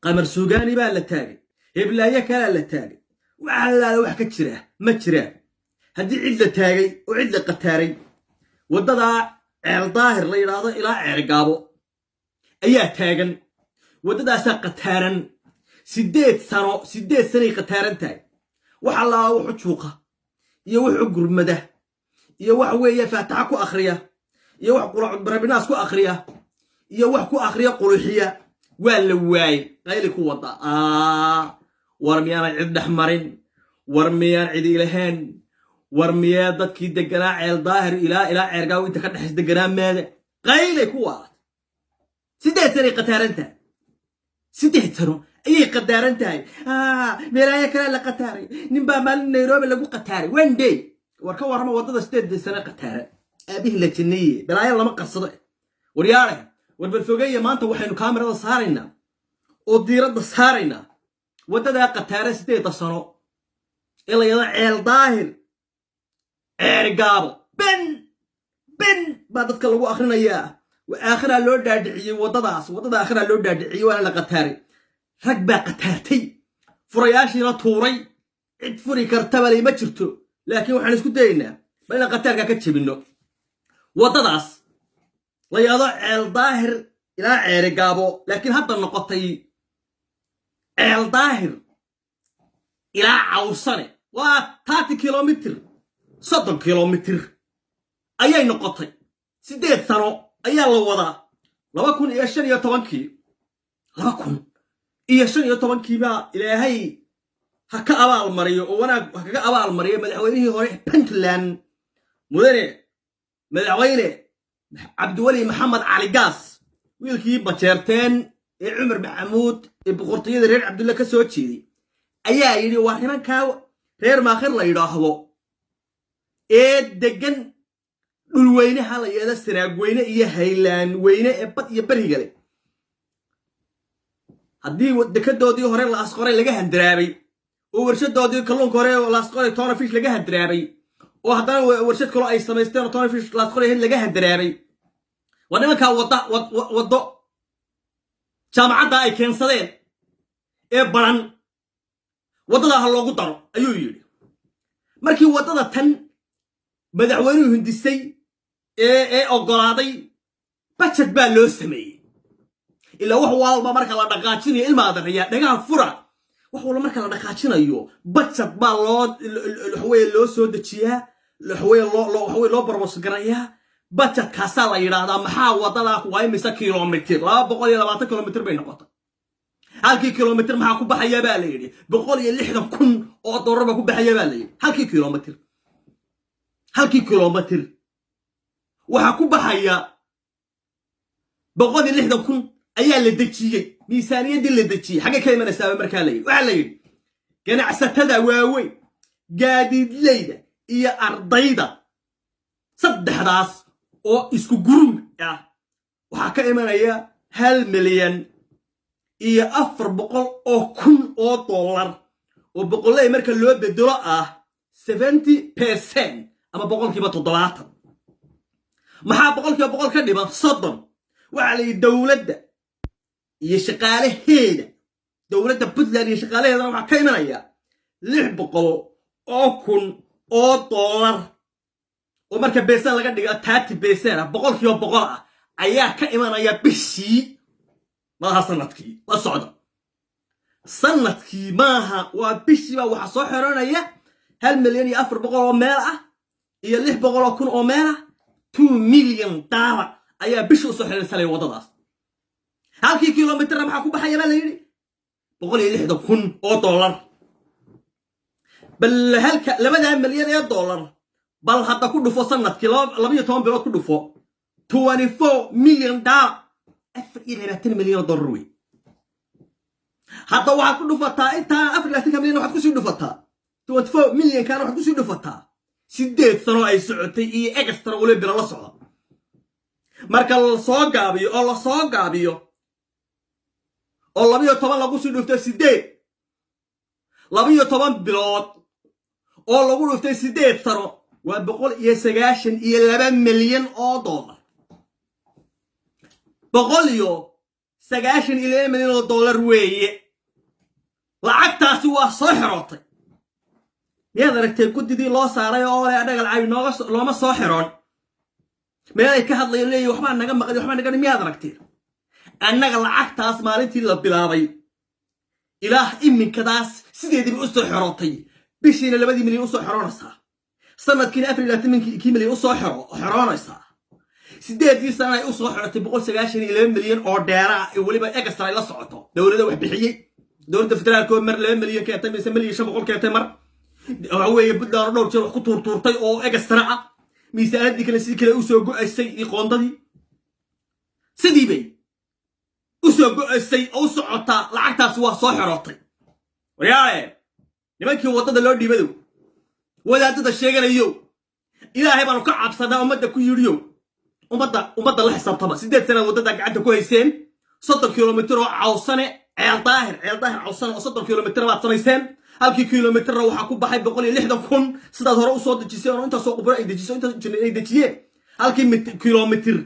Qamar Suugaani baa la taagay, heblaayo kalaa la taagay. Wax allaala wax ka jira ma jiraan. Haddii cid la taagay oo cid la qataaray, waddadaa Ceel Daahir la yidhaahdo ilaa Ceergaabo ayaa taagan. Waddadaasaa qataaran 8 sano, 8 sanay qataaran tahay. Wax allaala wuxu juuqa iyo wuxu gurmada iyo waxa weeye faataxa ku akhriya iyo wax quracbarabinaas ku akhriya iyo wax ku akhriya quluxiya waa la waayey. Qayli ku wada, war miyaanay cid dhex marin? War miyaan cidi lahayn? War miyaa dadkii deganaa Ceel Daahir ilaa Ceergaaw inta ka dhexays deganaa maada? Qaylay ku waalat. 8 sanay qataaran tahay, 8 sano ayay qataaran tahay. Meelaayo kalea la qataaray, ninbaa maalin Nairobi lagu qataaray, one day. War ka warrama waddada 8 sano qataaran, aabihii la janneeye, balaayo lama qarsado. Waryaale, war balfogeeya, maanta waxaynu kaamirada saaraynaa oo diiradda saaraynaa waddadaa qataara 8-da sano ee la yado Ceel Daahir Ceerigaabo. Ben ben baa dadka lagu akhrinayaa. Aakhiraa loo dhaadhiciyey waddadaas, waddada aakhiraa loo dhaadhiciyey, waana la qataaray. Rag baa qataartay, furayaashiina tuuray. Cid furi kartaba ma jirto, laakiin waxaan isku dayaynaa bal inaan qataarkaa ka jebinno waddadaas la yado Ceel Daahir ilaa Ceerigaabo, laakiin hadda noqotay Ceel Daahir ilaa Cawsane. Waa 30 kilomitir, 30 kilomitir ayay noqotay. 8 sano ayaa la wadaa. 2015-kii, 2015-kii baa Ilaahay ha ka abaal mariyo oo wanaag ha kaga abaal mariyo madaxweynihii hore Puntland, mudane madaxweyne Cabdiweli Maxamed Cali Gaas, wiilkii Bajeerteen ee Cumar Maxamuud ee boqortooyada reer Cabdulle ka soo jeeday, ayaa yidhi: "Waa nimankaa reer Maakhir la yidhaahdo ee deggan dhulweynaha la yidhahdo Sanaagweyne iyo Haylaan weyne ee bad iyo berigale, haddii dekadoodii hore Laasqoray laga handaraabay oo warshadoodii kalluunka hore Laasqoray tuna fish laga handaraabay, oo haddana warshad kaloo ay samaysteen oo tuna fish Laasqoray ahayd laga handaraabay, waa nimankaa wadda waddo jaamacadda ay keensadeen ee baran, waddadaa ha loogu daro," ayuu yidhi. Markii waddada tan madaxweynuhu hindisay ee oggolaaday, budget baa loo sameeyey. Ilaa wax walba marka la dhaqaajinayo, ilma adaraya, dhagaha fura, wax walba marka la dhaqaajinayo budget baa loo, waxaweye, loo soo dejiyaa, waxaweye, loo waxaweye loo propose garayaa. Budgetkaasaa la yidhaahdaa maxaa waddadaa waa imise kilomitir? 220 kilomitir bay noqotay. Halkii kilomitir maxaa ku baxaya baa la yidhi. 160,000 oo dollar baa ku baxaya baa la yidhi halkii kilomitir. Halkii kilomitir waxaa ku baxaya 160,000 ayaa la dejiyey. Miisaaniyaddii la dejiyey xaggay ka imanaysaaba markaa la yidhi? Waxaa la yidhi ganacsatada waaweyn, gaadiidleyda iyo ardayda, saddexdaas oo isku group ah, waxaa ka imanaya 1,400,000 oo dollar, oo boqolley marka loo bedelo ah 70% ama 70%. Maxaa 100% ka dhiman? 30. Waxaa la yidhi dowladda iyo shaqaalaheeda, dowladda Puntland iyo shaqaalaheedana waxaa ka imanaya 600,000 oo dollar, oo marka percent laga dhigo 30% ah, 100% ah ayaa ka imanaya bishii. Maaha sanadkii, la socda, sanadkii maaha, waa bishiiba. Waxaa soo xiranaya 1,400,000 oo meel ah iyo 600,000 oo meel ah. $2 million ayaa bishii usoo xiransalaya waddadaas. Halkii kilomitirna maxaa ku baxaya baa la yidhi? 160,000 oo dollar. Bal halka labadaa milyan ee dollar bal hadda ku dhufo sanadkii, 12 bilood ku dhufo, $24 million, 24 milyan oo dollar wey. Hadda waxaad ku dhufataa intaa 24-ka milyan, waxaad kusii dhufataa 24 million kana, waxaad kusii dhufataa 8 sano ay socotay iyo extra waliba bilo la socda. Marka lasoo gaabiyo oo lasoo gaabiyo oo 12 lagu sii dhuftay 8, 12 bilood oo lagu dhuftay 8 sano, waa 192 milyan oo dollar. Boqol iyo 92 milyan oo dollar weeye. Lacagtaasi waa soo xirootay. Miyaad aragtay guddidii loo saaray oo le annaga lacag nooga looma soo xiroon, meel ay ka hadlayo leeyihi waxbaa naga maqan, waxbaa naga? Miyaad aragtay? Annaga lacagtaas maalintii la bilaabay ilaah iminkadaas sideediiba usoo xirootay. Bishiina 2dii milyan usoo xiroonaysaa, sanadkiina 24kii milyan usoo xiroonaysaa. 8dii sana ay usoo xirotay 192 milyan oo dheeraa ee weliba extra ay la socoto. Dowladda wax bixiyey, dowladda federaalka oo mar 2 milyan keentay mise 1.5 milyan keentay, mar waxa weeye Puntland oo dhowr jeer wax ku tuurtuurtay oo extra ah, miisaanadii kale sidii kale usoo go'aysay iyo qoondadii sidii bay usoo go'aysay oo u socotaa. Lacagtaasi waa soo xirootay. Waryaale, nimankii waddada loo dhiibadow, wadaadada sheeganayo, Ilaahay baanu ka cabsanaa ummadda ku yidhiyo, ummadda la xisaabtama. 8 sanaad waddada gacanta ku hayseen. 30 kilomitir oo Cawsane Ceeldaahir, Ceeldaahir Cawsane oo 30 kilomitir baad samayseen. Halkii kilomitirna waxaa ku baxay 160,000, sidaad hore usoo dejiseen oo intaasoo qubro ay dejiso, intaas injineer ay dejiyeen. Halkii kilomitir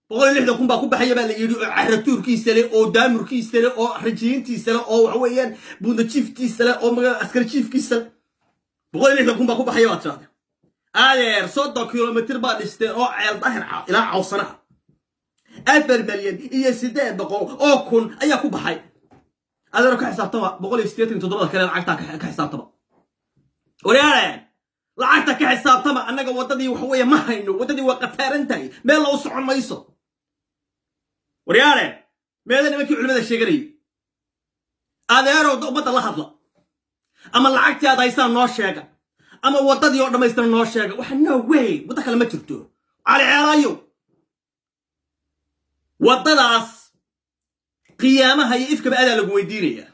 160,000 baa ku baxaya baa la yidhi, oo caratuurkiisa leh, oo daamurkiisa leh, oo rajiintiisa leh, oo waxa weeyaan buundajiiftiisa leh, oo askari jiifkiisa leh. 160,000 baa ku baxaya baad tirahdeen. Adeer, 30 kilomitir baa dhisteen oo Ceeldaahir ilaa Cawsana ah. 4,800,000 ayaa ku baxay. Adeero, ka xisaabtama 187da kale. Lacagtaa ka xisaabtama. Waryaale, lacagta ka xisaabtama. Annaga waddadii waxa weeye ma hayno. Waddadii waa qataaran tahay, meel loo socon mayso. Waryaale, meeda nimankii culimada sheeganayay? Adeerow, ummadda la hadla. Ama lacagtii aad haysaan noo sheega, ama waddadii oo dhammaystiran noo sheega. Waxa no way, waddo kale ma jirto. Cali Ceelaayo, waddadaas qiyaamaha iyo ifkaba adaa lagu weydiinayaa.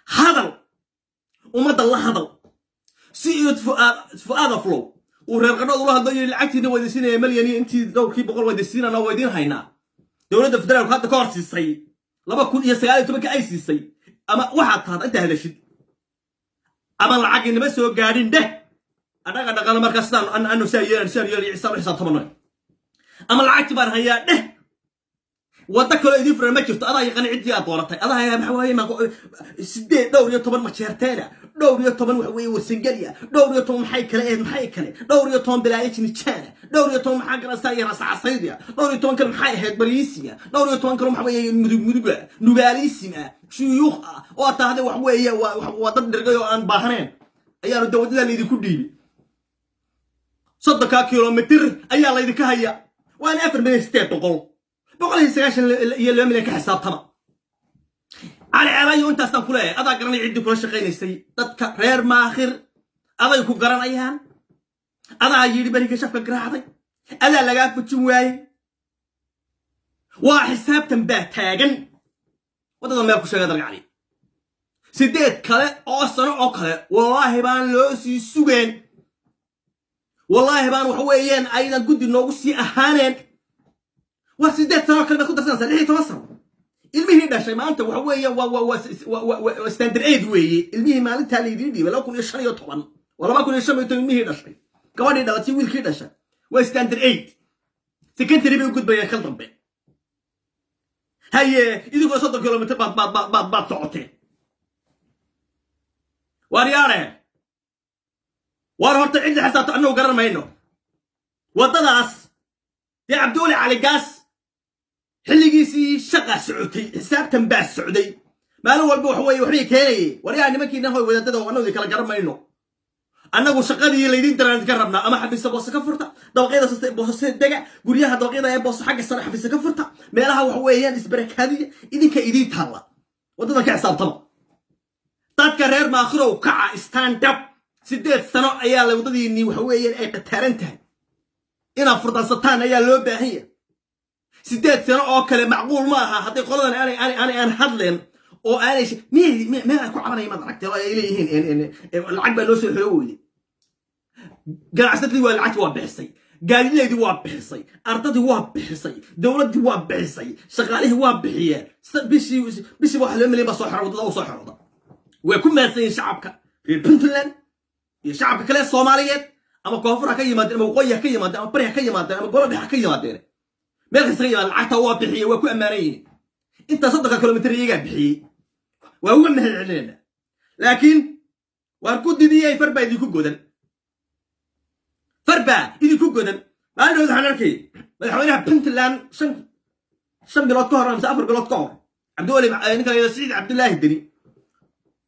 Hadal, ummadda la hadal. Si Fu'aad Aflow uu reer Qadhood ula hadlo, yidhi lacagtiina waa idin siinaya, malyan iyo intii dhowrkii boqol waa idin siinana, waa idiin haynaa. Dowladda federaalku hadda ka hor siisay 2019ka ay siisay. Ama waxaad tahad intaa hadashid, ama lacag inama soo gaadhin dheh. Annaga dhaqano markaa sidaan anu saa yeelan, sidaan yeelan, cisaan u xisaabtamano. Ama lacagti baan hayaa dheh. Waddo kaloo idiin furan ma jirto. Adaa yaqaana ciddii aad dooratay. Adaa yaa maxaa waaye sideed dhowr iyo toban Majeerteena, dhowr iyo toban waxa weeye Warsangelya, dhowr iyo toban maxay kale eed, maxay kale, dhowr iyo toban bilaayo jinijaana, dhowr iyo toban maxaa garanaysaa iyo rascasaydia, dhowr iyo toban kale maxay ahayd bariisiya, dhowr iyo toban kale waxa weeye mudug muduga nugaalisim ah, shuyuukh ah, oo aad tahday wax weeye waa dad dhirgay oo aan baahneen ayaanu de waddadaa laydinku dhiibi. 30kaa kilomitir ayaa laydinka haya, waana 4,800,000, 192 milyan. Ka xisaabtama. Cali Ceelaayo, intaasaan ku leeyahay. Adaa garanaya ciddii kula shaqaynaysay. Dadka reer Maakhir aday ku garanayaan. Adaa yidhi beriga shafka garaacday, adaa lagaa fujin waayey. Waa xisaabtan baa taagan. Waddada meel ku sheega dalgacli. 8 kale oo sano oo kale, wallaahi baan loo sii sugeen, wallaahi baan waxa weeyaan aydan guddi noogu sii ahaaneen. Waa 8 sano kale baad ku darsanaysaa, 16 sano. Ilmihii dhashay maanta waxa weeye waa standard 8 weeye. Ilmihii maalintaa laydiin dhiibay 2015, waa 2015. Ilmihii dhashay, gabadhii dhalatay, wiilkii dhashay waa standard 8, secondary bay u gudbayaan kal dambe. Haye, idinkoo 30 kilomitir baad socoteen. Waar yaare, waar horta cidda xisaabta annagu garan mayno. Waddadaas dee Cabdiweli Cali Gaas xilligiisii shaqaa socotay, xisaabtan baa socday. Maalin walba waxa weeye waxbay keenayay. Waryaa, nimankiina hoy wadaadada, annagu idin kala garan mayno. Annagu shaqadii laydin diraan idinka rabnaa. Ama xafiisa Boose ka furta, dabaqyada Boose dega, guryaha dabaqyada ee Boose xagga sare xafiisa ka furta, meelaha waxa weeyaan isbarakaadiya, idinka idiin taalla. Waddadan ka xisaabtama. Dadka reer Maakhirow, kaca, stand up. 8 sano ayaa la waddadiinii waxa weeyaan ay qataaran tahay. Inaad furdansataan ayaa loo baahan yahay. 8 sano oo kale macquul ma aha. Hadday qoladan aanay aan hadleen oo aanay miyay meel ay ku cabanaya maad aragtay oo ay leeyihiin lacag baa noo soo xiro weyday? Ganacsatadii waa lacagti waa bixisay, gaadileydii waa bixisay, ardadii waa bixisay, dowladdii waa bixisay, shaqaalihii waa bixiyeen. Bishii bishiiba wax 2 milyan baa soo xiro waddada u soo xirooda. Way ku mahadsan yihiin shacabka reer Puntland iyo shacabka kale Soomaaliyeed, ama koonfur ha ka yimaadeen, ama waqooyi ha ka yimaadeen, ama bari ha ka yimaadeen, ama golo dhex ha ka yimaadeen, meel kasta ka yimaadeen. Lacagta waa bixiye, waa ku ammaanan yihiin. Intaa 30-ka kilomitir iyagaa bixiyey, waa uga mahad celinayna. Laakiin waar guddidiyay, far baa idinku godan, far baa idinku godan. Maalin dhawood waxaan arkay madaxweynaha Puntland 5 bilood ka hor mise 4 bilood ka hor, Cabdiweli, ninka la yidhahdo Siciid Cabdulaahi Deni,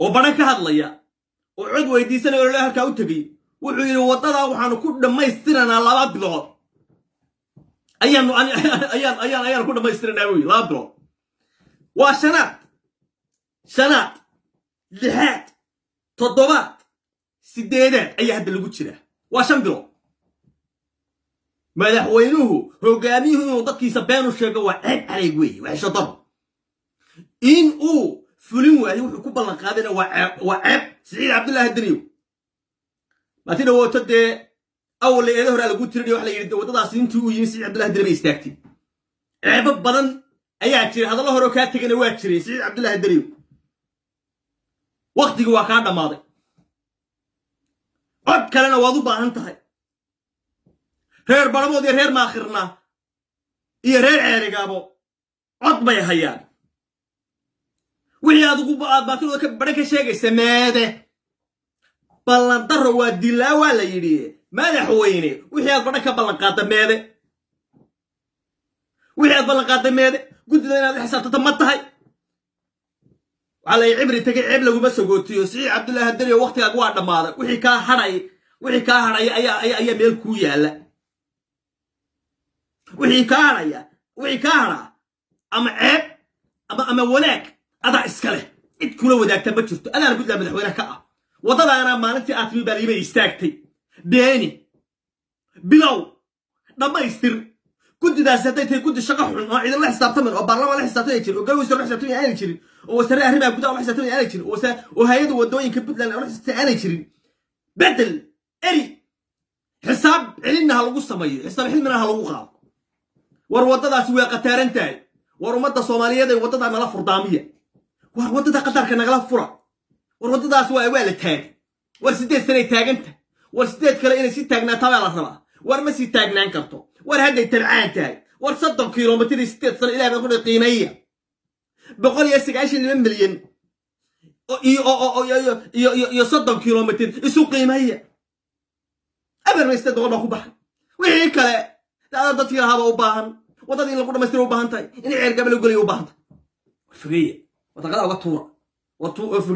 oo baran ka hadlaya oo cod weydiisanaya oo halkaa u tegey. Wuxuu yidhi: "Waddadaa waxaanu ku dhammaystiranaa 2 bilood ayaanu ayaan ayaan ayaanu ku dhammaystiranaa," buu yidhi. 2 bilood waa shanaad, shanaad, lixaad, toddobaad, sideedaad ayaa hadda lagu jiraa. Waa 5 bilood. Madaxweynuhu, hogaamiyuhu, inuu dadkiisa been u sheego waa ceeb calayg weeye, waa xisho daro. In uu fulin waayo wuxuu ku ballan qaadayna waa ceeb, waa ceeb. Siciid Cabdullaahi Deniyow, maati dhawooto dee awal eeda horaa lagu tirinaya, waxa la yidhi waddadaasi intii uu yimi Siciid Cabdullahi Deni bay istaagtay. Ceebo badan ayaa jira, hadallo horeo kaa tegana waa jiray. Siciid Cabdullaahi Deniyow, waktigii waa kaa dhammaaday, cod kalena waad u baahan tahay. Reer Baramood iyo reer Maakhirna iyo reer Ceerigaabo cod bay hayaan. Wixii aad ugu aad baatidooda ka baran ka sheegaysa meede? Ballandaro waa dilaa, waa la yidhi. Madaxweyne, wixii aad badhan ka ballan qaadda meede? Wixii aad ballan qaadda meede? Guddida inaad la xisaabtata ma tahay? Waxaa la cibri tegay ceeb laguma sagootiyo. Siciid Cabdullaahi Deniyo, waktigaaga waa dhammaaday. Wixii kaa hadhay, wixii kaa hadhaya ayaa meel kuu yaalla. Wixii kaa hadhaya, wixii kaa hadhaa, ama ceeb ama wanaag, adaa iska leh, cid kula wadaagta ma jirto. Adaana Puntland madaxweyne ka ah. Waddadaana maalintii aad timi baa liima istaagtay. Beeni, bilow, dhammaystir. Guddidaasi hadday tahay guddi shaqo xun oo ciidan la xisaabtaman oo baarlamaan la xisaabtamay jirin oo galweysa la xisaabtamay aanay jirin oo wasaare arrimaha gudaha la xisaabtamay aanay jirin oo hay-adda waddooyinka Puntland la xisaabtamay aanay jirin, bedel, eri, xisaab celinna ha lagu sameeyo, xisaab xilmina ha lagu qaado. War waddadaasi waa qataaran tahay. War ummadda Soomaaliyeed ay waddadaa nala furdaamiya. War waddada qatarka nagala fura. War waddadaas waa la taagay. War 8 sanay taaganta. War 8 kale inay si taagnaataa baa la rabaa. War ma sii taagnaan karto. War hadday tabcaan tahay. War 30 kilomitir iyo 8 sano, ilaah baa ku qiimeeya. 192 milyan iyo 30 kilomitir isu qiimeeya. Aber 8 boqol baa ku baxay. Wixii kale dada dadkii lahaaba u baahan waddadii in lagu dhamaystira u baahan tahay, in Ceergaba lagu geliya u baahan tahay. War fogeeya, wadaqada uga tuura. War fogeeya.